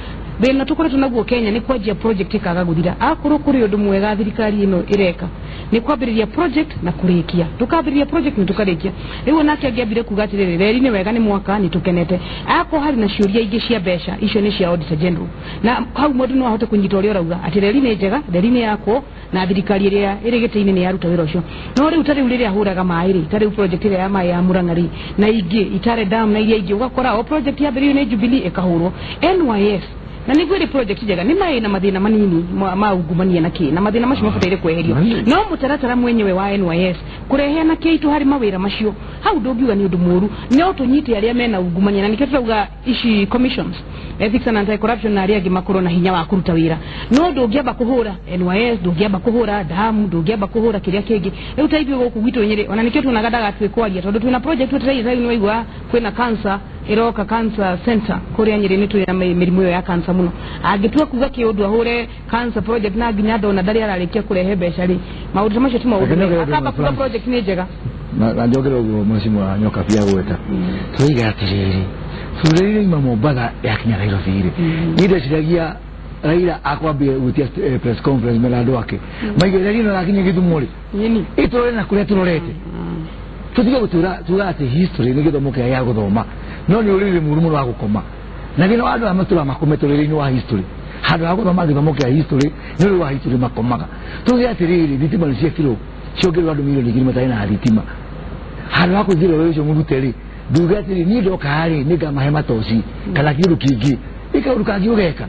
thĩna tũkoretwo naguo Kenya nĩ kwanjia project ĩkaga gũthira. Akorwo kũrĩ ũndũ mwega thirikari ĩno ĩreka nĩ kwambĩrĩria project na kũrĩkia, tũkambĩrĩria project na tũkarĩkia. Rĩu onake angĩambire kuga atĩrĩrĩ, reri nĩ wega, nĩ mwaka, nĩ tũkenete, akorwo harĩ na ciũria ingĩ cia mbeca, icio nĩ cia auditor general, na hau mũndũ no ahote kũnyita ũrĩa ũrauga atĩ reri nĩ njega, reri nĩ yakwo na thirikari ĩrĩa ĩrĩ gĩtĩ-inĩ nĩ yaruta wĩra ũcio. No rĩu ta rĩu rĩrĩa ahũraga maĩ rĩ, ta rĩu project ĩrĩa ya maĩ ya Murang'a rĩ, na ingĩ Itare Dam na iria ingĩ, ũgakora o project yambĩrĩirio nĩ Jubilee ĩkahũrwo. NYS na nĩguo ĩrĩ project njega, nĩ maĩ na mathĩna manini ma ungumania na kĩ na mathĩna macio mabataire kweherio, no mũtaratara mwenyewe wa NYS kũrehe na kĩitũ harĩ mawĩra macio hau ndũngiuga nĩ ũndũ mũũru, no tũnyite arĩa mena ungumania, na nĩkĩo tũrauga ici commissions, Ethics and Anti-Corruption na arĩa angĩ, makorwo na hinya wa kũruta wĩra. No ndũngĩamba kũhũra NYS, ndũngĩamba kũhũra damu, ndũngĩamba kũhũra kĩrĩa kĩngĩ. Rĩu ta ithuĩ gũkũ gwitũ Nyĩrĩ, ona nĩkĩo tuonaga ndagatue kwaria, tondũ twĩna project twetereire. Rĩu nĩwaigua kwĩna cancer ĩroka, cancer center kũrĩa Nyĩrĩ, nĩ twĩna mĩrimũ ĩyo ya cancer mũno. Angĩtua kuga kĩũndũ ahũre cancer project na nginya ndona ndarĩ ararĩkia kũrehe mbeca rĩ, maũndũ ta macio ti maũndũ mega. Akamba kuga project nĩ njega. Na njongere ũguo mheshimiwa Nyoka pia gweta tũiga atĩrĩrĩ, bũrũri ima Mombatha yakinya Nairobi rĩ, niĩ ndeciragia Raila akwambia gwĩtia press conference mena andũ ake maige reri ĩno rakinya Gĩthumo rĩ, Nyeni. Ĩtũrore na kũrĩa tũrorete, tũtige gũtũra tuga atĩ history nĩ gĩthomo kĩrĩa gĩa gũthoma, no nĩ ũrĩrĩ mũru mũno wa gũkoma na thĩna wa andũ aya matũraga makome tũrĩrĩ-inĩ wa history handũ ha gũthoma gĩthomo kĩa history. Nĩ ũrĩ wa history makomaga. Tuge atĩrĩrĩ, thitima nĩ ciekirwo ciongererwo, andũ 1,000,000 matarĩ na thitima, handũ ha kũingĩra ũrĩ ũcio mũrute rĩ, nduge atĩrĩ, niĩ ndoka rĩ, nĩngamahe matoci kana kĩndũ kĩngĩ, ĩkaũndũ kangĩ ũgeka.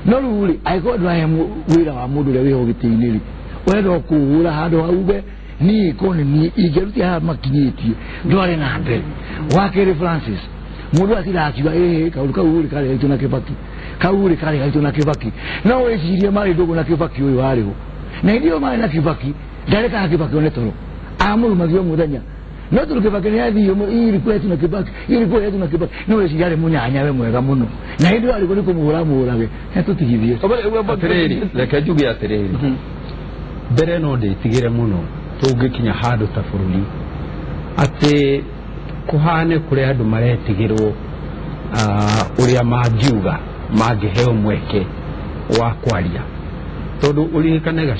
No rĩu rĩ, angĩkorwo ndũrahe wĩra wa mũndũ ũrĩa wĩho gĩtĩ-inĩ rĩ, ũrenda o kũhũra handũ hauge niĩ ko nĩ niĩ ingĩarutia haha makinyĩtie ndware na mbere. Wa kerĩ, Francis, mũndũ atindaga akiuga ĩhĩ kaũndũ kau rĩ karĩ gaitũ na Kĩbaki, kau rĩ karĩ gaitũ na Kĩbaki. No wĩcirie marĩ ndũgũ na Kĩbaki ũyũ warĩ ho, na hĩndĩ ĩyo marĩ na Kĩbaki ndarekaga Kĩbaki one toro, amũrumagia o mũthenya, no tondũ Kĩbaki nĩ athiĩ ilikuwa yetu na Kĩbaki, ilikuwa yetu na Kĩbaki, no wĩcirie arĩ mũnyanyawe mwega mũno, na hĩndĩ ĩyo arĩkuo nĩ kũmũhũra mũhũrage. Tũtigithie. Atĩrĩrĩ, reke njuge atĩrĩrĩ, mbere no ndĩtigĩre mũno tũngĩkinya handũ ta bũrũri atĩ Kũhane kũrĩ andũ maretigĩrwo ũrĩa mangiuga mangĩheo mweke wa kwaria, tondũ ũririkane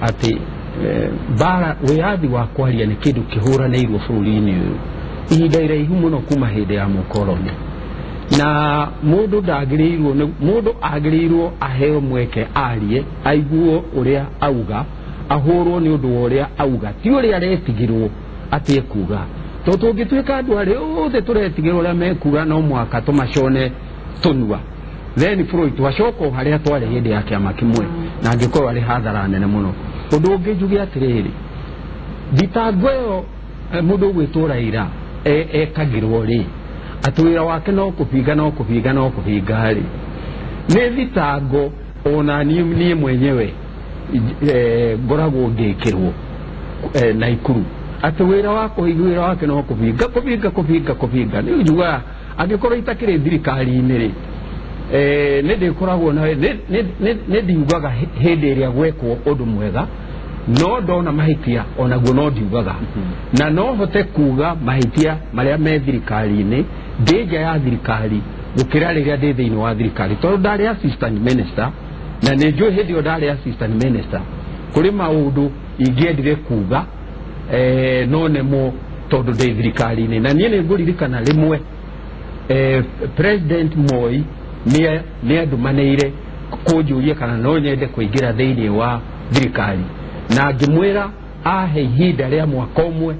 atĩ mbara wĩyathi wa kwaria nĩ kĩndũ kĩhũranĩirwo bũrũri-inĩ ũyũ ihinda iraihu mũno kuma hĩndĩ ya mũkoroni, na mũndũ ndagĩrĩirwo, mũndũ agĩrĩirwo aheo mweke arie, aiguo ũrĩa auga, ahũrwo nĩ ũndũ wa ũrĩa auga, ti ũrĩa aretigĩrwo atĩ ekuga. Tondũ tũngĩtuĩka andũ arĩa othe tũretigĩrwo ũrĩa mekuga no mũhaka tũmacone tũnua, then bũrũri twacoka o harĩa twarĩ hĩndĩ ya kĩama kĩmwe, na angĩkorwo arĩ hathara nene mũno. Ũndũ ũngĩ njuge atĩrĩrĩ, thitango ĩyo mũndũ ũgwĩtwo Raila ekagĩrwo rĩ, atĩ wĩra wake no kũbinga no kũbinga no kũbinga rĩ, nĩ thitango ona niĩ mwenyewe ngoragwo ngĩkĩrwo Naikuru atĩ wĩra wa kũhinga wĩra wake no kũbinga kũbinga kũbinga kũbinga. Nĩ njugaga angĩkorwo itakĩrĩ thirikari-inĩ rĩ, nĩ ndĩkoragwo na nĩ ndiugaga hĩndĩ ĩrĩa gwekwo ũndũ mwega, no ndona mahĩtia onaguo no ndiugaga, na no hote kuga mahĩtia marĩa me thirikari-inĩ ndĩ nja ya thirikari gũkĩra rĩrĩa ndĩ thĩinĩ wa thirikari, tondũ ndarĩ assistant minister na nĩ njũĩ hĩndĩ ĩyo ndarĩ assistant minister kũrĩ maũndũ ingĩendire kuga no nemo tondũ ndĩ thirikari-inĩ. Na niĩ nĩ ngũririkana rĩmwe President Moi nĩ andũmanĩire kũnjũria kana no nyende kũingĩra thĩinĩ wa thirikari, na ngĩmwĩra ahe ihinda rĩa mwaka ũmwe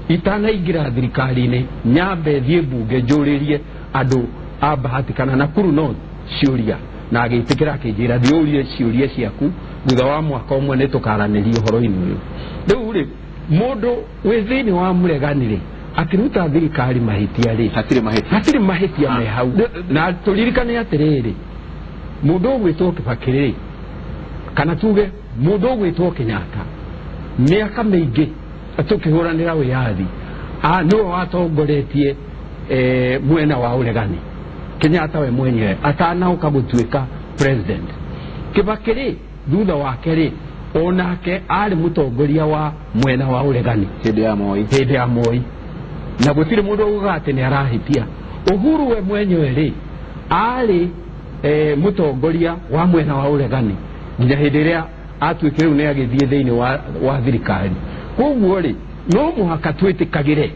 itanaingĩra thirikari-inĩ nyambe thiĩ mbunge njũrĩrie andũ a Bahati kana Nakuru North ciũria, na agĩtĩkĩra akĩnjĩra thiĩ ũrie ciũria ciaku, thutha wa mwaka ũmwe nĩ tũkaranĩria ũhoro-inĩ ũyũ. Rĩu rĩ, mũndũ wĩ thĩinĩ wa mũregani rĩ, akĩruta thirikari mahĩtia rĩ, hatirĩ mahĩtia me hau. Na tũririkane atĩrĩrĩ, mũndũ ũgwĩtwo Kibaki rĩ, kana tuge mũndũ ũgwĩtwo Kenyatta, mĩaka mĩingĩ tũkĩhũranĩra wĩyathi, nĩwe watongoretie mwena wa ũregani. Kenyatta we mwenyewe atanaũka gũtuĩka president. Kibaki rĩ, thutha wake rĩ, onake arĩ mũtongoria wa mwena wa ũregani hĩndĩ ya Moi, na gũtirĩ mũndũ ugaga atĩ nĩ arahĩtia. Uhuru we mwenyewe rĩ, arĩ mũtongoria wa mwena wa ũregani nginya hĩndĩ ĩrĩa atuĩkire rĩu nĩ agĩthiĩ thĩinĩ wa thirikari. Koguo rĩ, no mũhaka twĩtĩkagĩre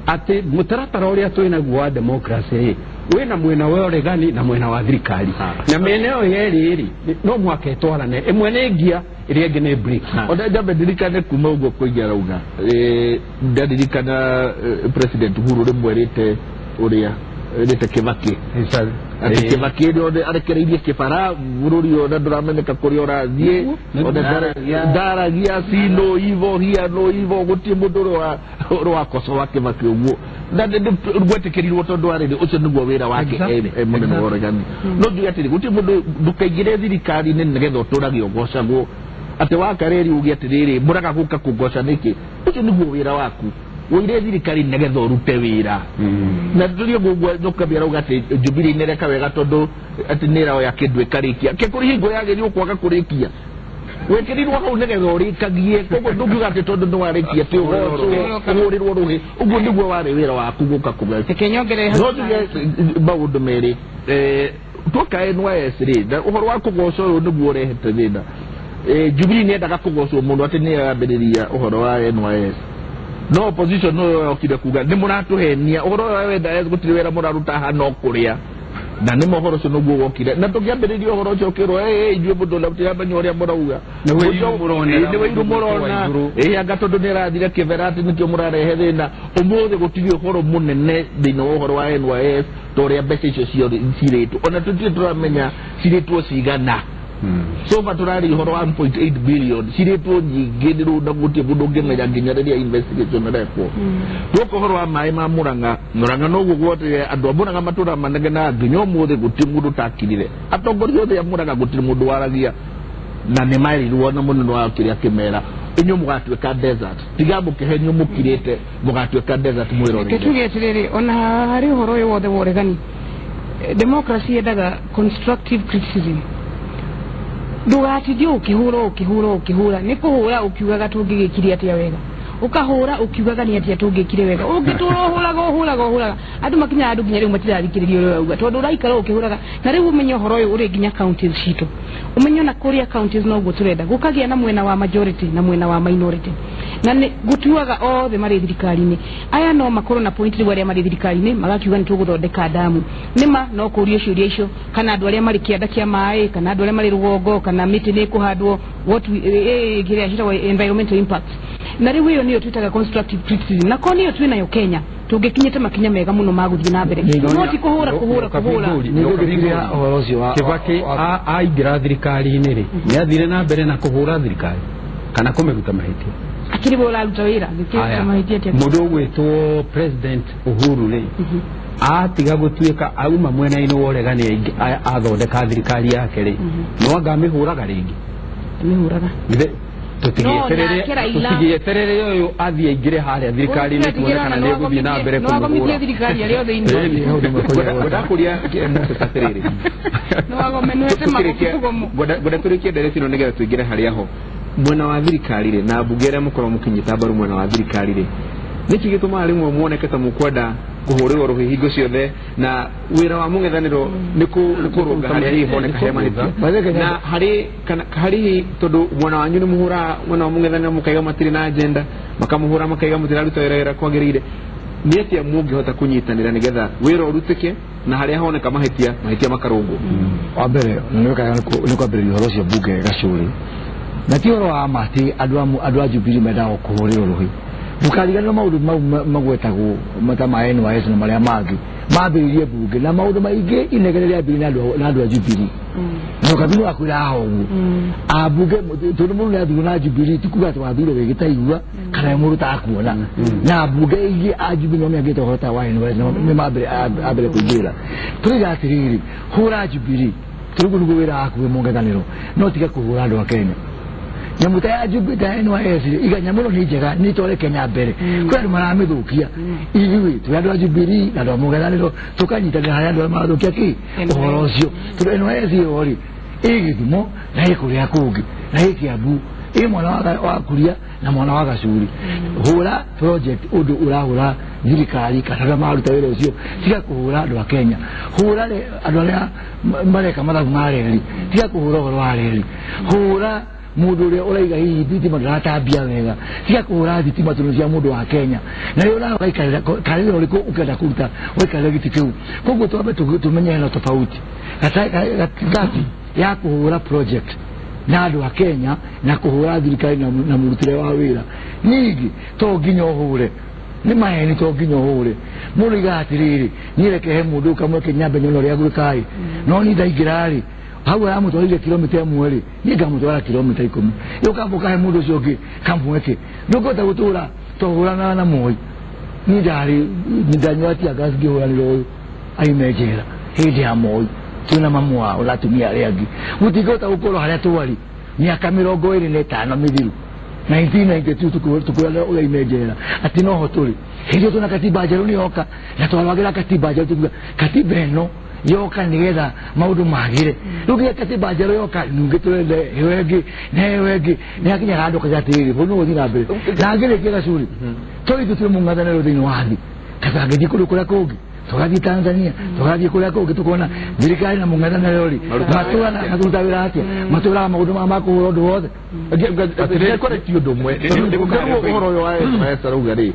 atĩ mũtaratara ũrĩa twĩ naguo wa democracy rĩ, wĩna mwena wa ũregani na mwena wa thirikari, na mĩena ĩyo yerĩ rĩ, no mũhaka ĩtwarane, ĩmwe nĩ ngia ĩrĩa ĩngĩ nĩ brake. Ona njambe ndirikane kuma ũguo kũingĩ arauga, ndaririkana President Uhuru rĩmwe erĩte ũrĩa erĩte Kibaki atĩ Kibaki nĩ arekereirie kĩbara bũrũri ona ndũramenyeka kũrĩa ũrathiĩ, ona ndaragia see no evil hear no evil, gũtirĩ mũndũ ũrĩ wakocoa Kibaki ũguo, na gwetĩkĩrirwo tondũ arĩ ũcio nĩguo wĩra wake mũnene wa ũregani. No njuge atĩrĩ, gũtirĩ mũndũ, ndũkaingĩre thirikari-inĩ nĩgetha ũtũrage ũgocagwo atĩ wakareri uge atĩrĩrĩ mũraga gũka kũngoca nĩkĩ, ũcio nĩguo wĩra waku, ũire thirikari nĩgetha ũrute wĩra. Na tũrie ũguo Nyokabi arauga atĩ Jubilee nĩreka wega tondũ atĩ nĩ ĩroya kĩndũ ĩkarĩkia, ke kũrĩ hingo yagĩrĩirwo kwaga kũrĩkia, wĩkĩrirwo hau nĩgetha ũrĩkagie, koguo ndũngiuga atĩ tondũ nĩ warĩkia atĩ ũgocwo ũhũrĩrwo rũhĩ, ũguo nĩguo warĩ wĩra waku gũka kũgeria. Reke nyongerere hau. No njuge maũndũ merĩ, tuoka NYS rĩ, na ũhoro wa kũgocwo ũyũ nĩguo ũrehete thĩna. Jubilee nĩendaga kũgocwo mũno atĩ nĩyo yambĩrĩria ũhoro wa NYS, no opposition no yokire kuga nĩ mũratũhenia ũhoro ũyũ wa NYS, gũtirĩ wĩra mũraruta haha no kũrĩa, na nĩ mohoro ũcio nĩguo wokire na tũkĩambĩrĩria ũhoro ũcio ũkĩrwo ithuĩ mũndũ ũrĩa tũtiramenya ũrĩa mũrauga, Nĩ wĩiru mũronera, nĩ wĩiru mũrona, anga tondũ nĩ arathire kĩbera atĩ nĩkĩo mũrarehe thĩna. Ũmũthĩ gũtirĩ ũhoro mũnene thĩinĩ wa ũhoro wa NYS ta ũrĩa mbeca icio cirĩtwo, ona tũtirĩ tũramenya cirĩtwo cigana. So far tũrarĩ ũhoro wa 1.8 billion, cirĩtwo nyingĩ nĩ rũu na gũtirĩ mũndũ ũngĩmenya nginya rĩrĩa investigation ĩrekwo. Tuoka ũhoro wa maĩ ma Murang'a, Murang'a noguo gwotire andũ a Murang'a matũra manegenaga nginya ũmũthĩ gũtirĩ mũndũ ũtakirire, atongoria othe a Murang'a gũtirĩ mũndũ waragia, na nĩ marirwo na mũnene wao kĩrĩa kĩmera inyuĩ mũgatuĩka desert, tiga mũkĩhenio mũkirĩte mũgatuĩka desert mwĩrorere. Reke tuge atĩrĩrĩ, ona harĩ ũhoro ũyũ wothe wa ũregani, democracy yendaga constructive criticism. Ndũgatindie ũkĩhũra ũkĩhũra ũkĩhũra, nĩ kũhũra ũkiugaga tũngĩgĩkire atĩa wega. Ũkahũra ũkiugaga nĩ atĩa tũngĩkire wega. Ũngĩtũra ũhũraga ũhũraga ũhũraga. Andũ makinya andũ nginya rĩu matirathikĩrĩria ũrĩa ũrauga tondũ ũraikara ũkĩhũraga. Na rĩu ũmenye ũhoro ũyũ ũrĩ nginya counties citũ. Ũmenye ona kũrĩa counties noguo tũrenda gũkagĩa na mwena wa majority na mwena wa minority. Na nĩ gũtuaga othe marĩ thirikari-inĩ. Aya no makorwo na point rĩu arĩa marĩ thirikari-inĩ magakiuga nĩ tũgũthondeka damu. Nĩma no kũrio ciũria icio kana andũ arĩa marĩ kĩanda kĩa maĩ kana andũ arĩa marĩ rũgongo kana mĩtĩ nĩ ĩkũhandwo what we kĩrĩa ciĩtagwo environmental impact. Na rĩu ĩyo nĩyo twĩtaga constructive criticism. Na ko nĩyo twĩnayo Kenya tũngĩkinyĩte makinya mega mũno ma gũthiĩ na mbere. No ti kũhũra kũhũra kũhũra. Nĩngũgĩtiria ũhoro ũcio wa Kibaki aingĩra thirikari-inĩ rĩ nĩ athire na mbere na kũhũra thirikari kana kũmĩruta mahĩtia. Akĩrĩ we ũraruta wĩra Aya, mũndũ ũgwĩtwo President Uhuru rĩ atiga gũtuĩka auma mwena-inĩ wa ũregani athondeka thirikari yake rĩ no anga amĩhũraga rĩngĩ. Amĩhũraga. Tũtigĩeterere ũyũ athiĩ aingĩre harĩa thirikari-inĩ tuone kana nĩ egũthiĩ na mbere kũmũhũra. Nĩwagomithie thirikari arĩa othe inĩ. Ngwenda kũria Moses atĩrĩrĩ. Ngwenda tũrĩkie ndereti ĩno nĩgetha tũingĩre harĩa ho mwena wa thirikari rĩ na mbunge ĩrĩa mũkorwo mũkĩnyita mbaru mwena wa thirikari rĩ nĩkĩ gĩtũmaga rĩmwe muoneke ta mũkwenda kũhũrĩrwo rũhĩ hingo ciothe na wĩra wa mũng'ethanĩro nĩ kũrũnga harĩa hihi honeka harĩa mahĩtia na harĩ kana harĩ tondũ mwena wanyu nĩ mũhũraga mwena wa mũng'ethanĩro mũkaiga matirĩ na agenda makamũhũra makaiga mũtiraruta wĩra wĩra kwagĩrĩire nĩ atĩa mũngĩhota kũnyitanĩra nĩgetha wĩra ũrutĩke na harĩa honeka mahĩtia mahĩtia makarũngwo. Wa mbere nĩ kwambĩrĩria ũhoro ũcio mbunge Gacũrĩ na ti ũhoro wa ma atĩ andũ a Jubilee mendaga kũhũrĩrwo rũhĩ. Ndũkariganĩrwo maũndũ mau magwetagwo ta ma NYS na marĩa mangĩ mambĩrĩirie mbunge na maũndũ maingĩ inegene rĩambĩrĩirie na andũ a Jubilee. Na ũkabini wakwĩra haha ũguo ambunge tondũ mũndũ nĩathurwo na Jubilee ti kuga atĩ wathurwo wĩ gĩtaigua kana wĩ mũndũ ũtakuona. Na mbunge ingĩ a Jubilee nĩo mĩangĩte ũhoro ta wa NYS na nĩ ambere kũingĩrĩra. Tũrauga atĩrĩrĩ, hũra Jubilee tondũ ũguo nĩguo wĩra waku wĩ mũng'ethanĩro no tiga kũhũra andũ a Kenya. Nyamũ ta ya Jubilee ta NYS iga nyamũ ĩno nĩ njega nĩ ĩtware Kenya mbere. Kwĩ andũ maramĩthũkia. Ithuĩ twĩ andũ a Jubilee na andũ a mũng'ethanĩro tũkanyitanĩra harĩa andũ arĩa marathũkia kĩ ũhoro ũcio. Tondũ NYS ĩyo rĩ ĩ Gĩthumo na ĩ kũrĩa kũngĩ na ĩ Kiambu ĩ mwana wa Kuria na mwana wa Gacuri. Hũra project ũndũ ũrahũra thirikari kana arĩa mararuta wĩra ũcio tiga kũhũra andũ a Kenya. Hũra andũ arĩa mareka mathabu ma reri tiga kũhũra ũhoro wa reri. Hũra mũndũ ũrĩa ũraiga hihi thitima ndũratambia wega tiga kũhũra thitima tondũ cia mũndũ wa Kenya. Na rĩu ũraga ũgaikarĩra karĩra ũrĩkũ ũkĩenda kũruta ũgaikarĩra gĩtĩ kĩu. Koguo twambe tũmenye hena tofauti gatagatĩ ya kũhũra project na andũ a Kenya na kũhũra thirikari na mũrutĩre wa wĩra. Ningĩ to nginya ũhũre nĩ maheni to nginya ũhũre. Mũndũ aigaga atĩrĩrĩ niĩ reke he mũndũ kamweke nyambe nyone ũrĩa gwĩka-ĩ no niĩ ndaingĩra-rĩ hau aramũtwarire kilomita ĩmwe rĩ niĩ ngamũtwara kilomita 10 ũkamba ũkahe mũndũ ũcio ũngĩ kamweke. Ndũngĩhota gũtũra tũhũranaga na Moi. Niĩ ndarĩ ndanyua tear gas ngĩhũranĩra ũyũ aime njera hĩndĩ ya Moi twĩna mamu wao na atumia arĩa angĩ. Gũtingĩhota gũkorwo harĩa twarĩ mĩaka 25 mĩthiru 1992 tũkũrana ũrĩa aime njera atĩ noho tũrĩ. Hĩndĩ ĩyo twĩna katiba njerũ nĩ yoka na twarwagĩra katiba njerũ tũkiuga katiba ĩno yoka nĩgetha maũndũ magĩre. Rĩu nginya katiba njerũ yoka ningĩ tũrende ĩyo ĩngĩ na ĩyo ĩngĩ nĩ hakinya handũ ũkauga atĩrĩrĩ bũrũri nĩ ũgũthiĩ na mbere. Na ngĩrĩkia Gacuri to ithuĩ twĩ mũng'ethanĩro thĩinĩ wa thĩ katangĩthiĩ kũndũ kũrĩa kũngĩ tũgathiĩ Tanzania tũgathiĩ kũrĩa kũngĩ tũkona thirikari na mũng'ethanĩro rĩ matũraga maturuta wĩra atĩa matũraga maũndũ maya ma kũhũra ũndũ wothe. Ti ũndũ ũmwe ũhoro ũyũ wa NYS arauga rĩ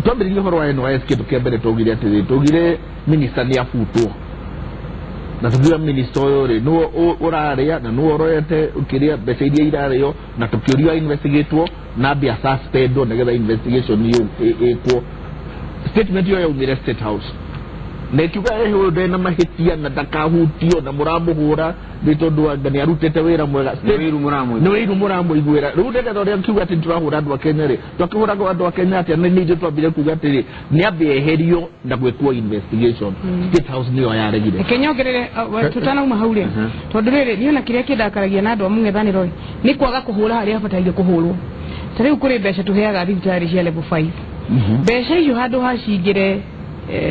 twambĩrĩrie ũhoro wa NYS kĩndũ kĩa mbere twaugire atĩrĩ twaugire minister nĩ abutwo na tukiuga minister ũyũ rĩ nĩwe ũrarĩa na nĩwe ũroete kĩrĩa mbeca iria irarĩo na tũkĩũrio investigatwo na ambia suspendwo nĩgetha investigation ĩyo ĩkwo. Statement ĩyo yaumire State House na ĩkiuga ũyũ ndarĩ na mahĩtia na ndakahutio na mũramũhũra nĩ tondũ anga nĩ arutĩte wĩra mwega. Nĩ wĩiru mũramũigua. Nĩ wĩiru mũramũiguĩra. Rĩu ndĩrenda ũrĩa nkiuga atĩ tũrahũra andũ a Kenya rĩ twakĩhũraga andũ a Kenya atĩa nĩ ithuĩ twambire kuga atĩrĩ nĩ ambe eherio na gwĩkwo investigation. State House nĩyo yaregire. Reke nyongerere tutanauma hau rĩ tondũ rĩrĩ niĩ ona kĩrĩa kĩndakaragia na andũ a mũng'ethanĩro rĩ nĩ kwaga kũhũra harĩa habataire kũhũrwo. Ta rĩu kũrĩ mbeca tũheaga thibitarĩ cia level 5 mbeca icio handũ ha cingĩre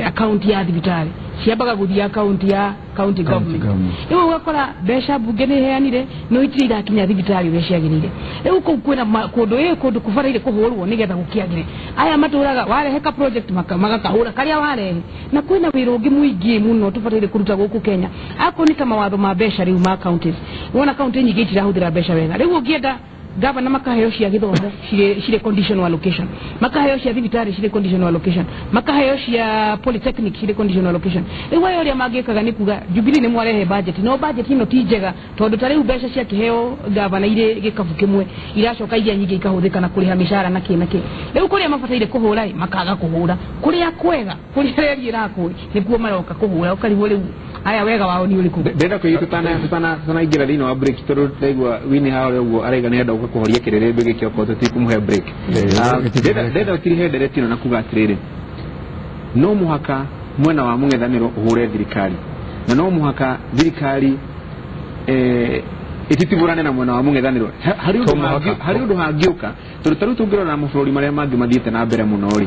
akaunti ya thibitarĩ ciambaga gũthiĩ akaunti ya county government. Rĩu ũgakora mbeca mbunge nĩ heanire no itirĩ irakinya thibitarĩ ũrĩa ciagĩrĩire. Rĩu kũu kwĩna kũndũ kũndũ kũbataire kũhũrwo nĩgetha gũkĩagĩre. Aya matũraga warehe ka project magakahũra karĩa warehe. Na kwĩna wĩra ũngĩ mũingĩ mũno tũbataire kũruta gũkũ Kenya. Akorwo nĩ ta mawatho ma mbeca rĩu ma counties. Wona county nyingĩ itirahũthĩra mbeca wega. Rĩu ũngĩenda gavana makaheo cia gĩthomo cirĩ conditional allocation, makaheo cia thibitarĩ cirĩ conditional allocation, makaheo cia polytechnic cirĩ conditional allocation. Rĩu aya ũrĩa mangĩkaga nĩ kuga Jubilee nĩ mwarehe budget, no budget ĩno ti njega tondũ ta rĩu mbeca cia kĩheo gavana irĩ gĩkabu kĩmwe iracoka iria nyingĩ ikahũthĩka na kũrĩha mĩcara na kĩ na kĩ. Rĩu kũrĩa mabataire kũhũra makaga kũhũra, kũrĩa kwega kũrĩa reri ĩrakwo nĩkuo maroka kũhũra, ũkarigwo rĩu aya wega wao nĩ ũrĩkũ. Ndĩrenda kũigua tutanaingĩra thĩinĩ wa break tondũ ndaigua Winnie harĩa ũguo araiga nĩ enda kũhoria kĩrĩrĩmbĩ gĩkĩ okorwo tũtikũmũhe break. Ndĩrenda ũtirihe ndereti ĩno na kuga atĩrĩrĩ, no mũhaka mwena wa mũng'ethanĩro ũhũre thirikari na no mũhaka thirikari ĩtitibũrane na mwena wa mũng'ethanĩro. Harĩ ũndũ hangĩũka tondũ ta rĩu tũngĩrora mabũrũri marĩa mangĩ mathiĩte na mbere mũno rĩ,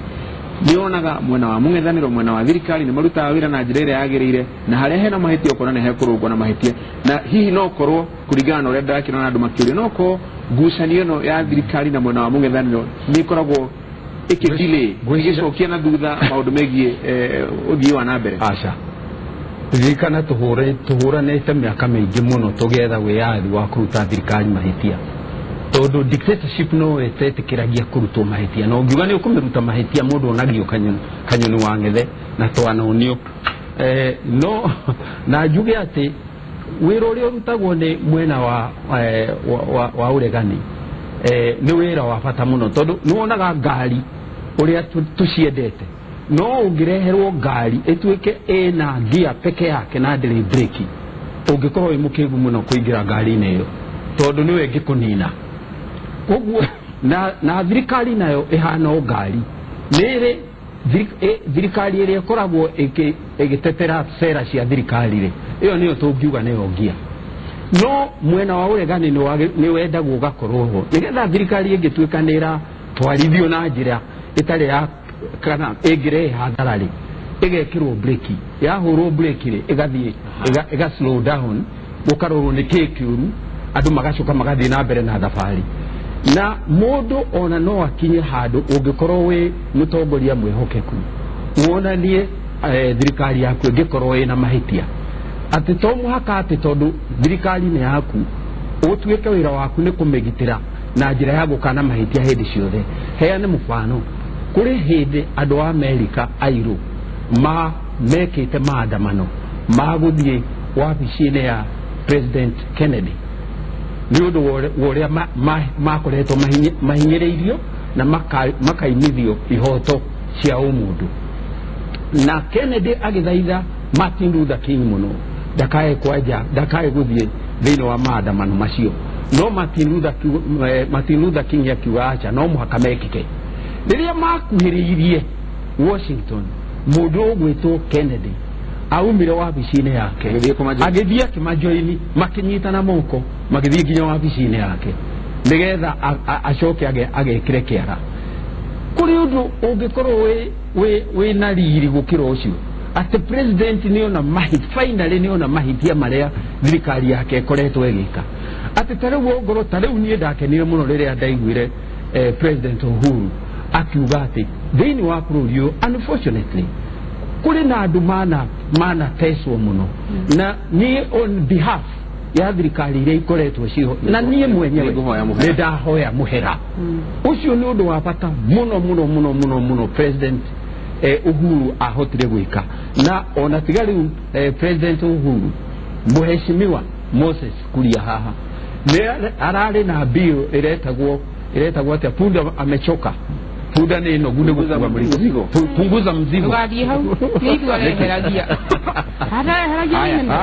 nĩonaga mwena wa mũng'ethanĩro mwena wa thirikari nĩ marutaga wĩra na njĩra ĩrĩa yagĩrĩire, na harĩa hena mahĩtia ũkona nĩ hekũrũngwo na mahĩtia. Na hihi no korwo kũringana na ũrĩa ndĩrakĩona andũ makĩũria, no korwo ngucanio ĩno ya thirikari na mwena wa mũng'ethanĩro nĩ ĩkoragwo ĩkĩ-delay ĩgĩcokia na thutha maũndũ megiĩ ũthii wa na mbere. Aca, ririkana tũhũranĩte mĩaka mĩingĩ mũno tũgĩetha wĩyathi wa kũruta thirikari mahĩtia, tondũ dictatorship no ĩtetĩkĩragia kũrutwo mahĩtia, na ũngiuga nĩ ũkũmĩruta mahĩtia mũndũ onagio kanyoni wa ng'ethe na twanonio. No na njuge atĩ wĩra ũrĩa ũrutagwo nĩ mwena wa ũregani nĩ wĩra wa bata mũno, tondũ nĩ wonaga ngari ũrĩa tũciendete, no ũngĩreherwo ngari ĩtuĩke ĩna ngia peke yake na ndĩrĩ breki, ũngĩkorwo wĩ mũkĩgu mũno kũingĩra ngari-inĩ ĩyo tondũ nĩwe ĩngĩkũnina. Koguo na thirikari nayo ĩhana o ngari, nĩ ĩrĩ thirikari ĩrĩa ĩkoragwo ĩgĩtetera cera cia thirikari rĩ, ĩyo nĩyo tũngiuga nĩyo ngia. No mwena wa ũregani nĩ wendagwo ũgakorwo ho nĩgetha thirikari ĩngĩtuĩka nĩ ĩratwarithio na njĩra ĩtarĩ ya kana ĩngĩrehe hathara rĩ, ĩgekĩrwo breki, yahũrwo breki rĩ ĩgathiĩ ĩga slow down, gũkarorwo nĩ kĩĩ kĩũru, andũ magacoka magathiĩ na mbere na thabarĩ. Na mũndũ ona no akinye handũ ũngĩkorwo wĩ mũtongoria mwĩhokeku wonanie thirikari yaku ĩngĩkorwo ĩna mahĩtia, atĩ to mũhaka atĩ tondũ thirikari nĩ yaku ũtuĩke wĩra waku nĩ kũmĩgitĩra na njĩra ya gũkana mahĩtia hĩndĩ ciothe. Heane mũbano, kũrĩ hĩndĩ andũ a Amerika airũ mekĩte maandamano ma gũthiĩ wabici-inĩ ya President Kennedy nĩ ũndũ wa ũrĩa makoretwo mahinyĩrĩirio na makaimithio ihoto cia ũmũndũ. Na Kennedy agĩthaitha Martin Luther King mũno ndakae kwanja, ndakae gũthiĩ thĩinĩ wa maandamano macio, no Martin Luther King akiuga aca, no mũhaka mekĩke. Rĩrĩa makuhĩrĩirie Washington, mũndũ ũgwĩtwo Kennedy aumire wabici-inĩ yake agĩthiĩ akĩmajoini, makĩnyitana moko magĩthiĩ nginya wabici-inĩ yake nĩgetha acoke agekĩre kĩara. Kũrĩ ũndũ ũngĩkorwo wĩna riri gũkĩra ũcio, atĩ president nĩona finally nĩona mahĩtia marĩa thirikari yake ĩkoretwo ĩgĩka. Atĩ ta rĩu ongorwo ta rĩu niĩ ndakenire mũno rĩrĩa ndaiguire President Uhuru akiuga atĩ thĩinĩ wa bũrũri ũyũ unfortunately kũrĩ na andũ mana teswo mũno, na niĩ on behalf ya thirikari iria ikoretwo ciho na niĩ mwenyewe nĩ ndahoya mũhera. Ũcio nĩ ũndũ wa bata mũno mũno mũno mũno mũno President Uhuru ahotire gwĩka. Na ona tiga rĩu President Uhuru, mũheshimiwa Moses Kuria haha nĩ ararĩ na bill ĩretagwo atĩa, punda amechoka, punda nĩ nogu nĩ gũkua mũrigo, punguza mzigo. Ndũgathiĩ hau nĩ ithuĩ areheragia.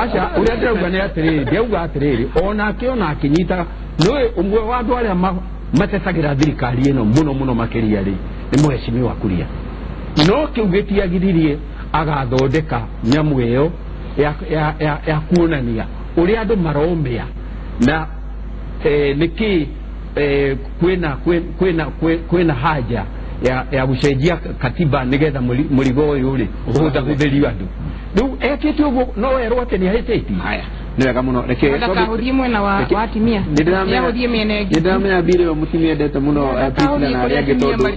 Aca, ũrĩa ndĩrauga nĩ atĩrĩrĩ, ndĩrauga atĩrĩrĩ, onake ona akĩnyita nĩũĩ ũmwe wa andũ arĩa matetagĩra thirikari ĩno mũno mũno makĩria rĩ nĩ mũheshimiwa Kuria. No kĩu gĩtiagiririe agathondeka nyamũ ĩyo ya kuonania ũrĩa andũ maromĩa na nĩkĩ kwĩna haja ya gũcenjia katiba nĩgetha mũrigo ũyũ rĩ ũhũthahũthĩrio andũ. Rĩu ekĩte ũguo no werwo atĩ nĩ ahĩtĩtie. Haya, nĩ wega mũno. Reke ndakahũthie mwena wa atimia, nĩahũthie mĩena ĩngĩ. Nĩndĩramenya mbirũ ĩyo mũtimiendete mũno Priscilla na arĩa angĩ tondũ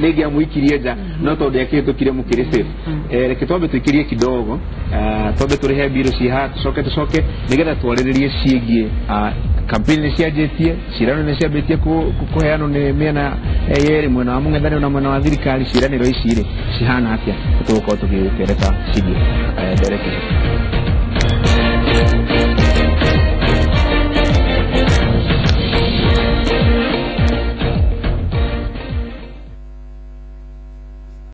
nĩngĩamũikirie nja, no tondũ akĩhĩtũkire mũkĩrĩ safe. Reke twambe tũikĩrie kidogo, twambe tũrĩhe mbirũ ciĩ haha, tũcoke nĩgetha twarĩrĩrie ciĩgiĩ campaign nĩ cianjĩtie, ciĩranĩro nĩ ciambĩtie kũheanwo nĩ mĩena yerĩ, mwena wa mũng'ethanĩro na mwena wa thirikari. Ciĩranĩro ici rĩ cihana atĩa? Tũgũkorwo tũgĩtereta ciĩgiĩ ndereti.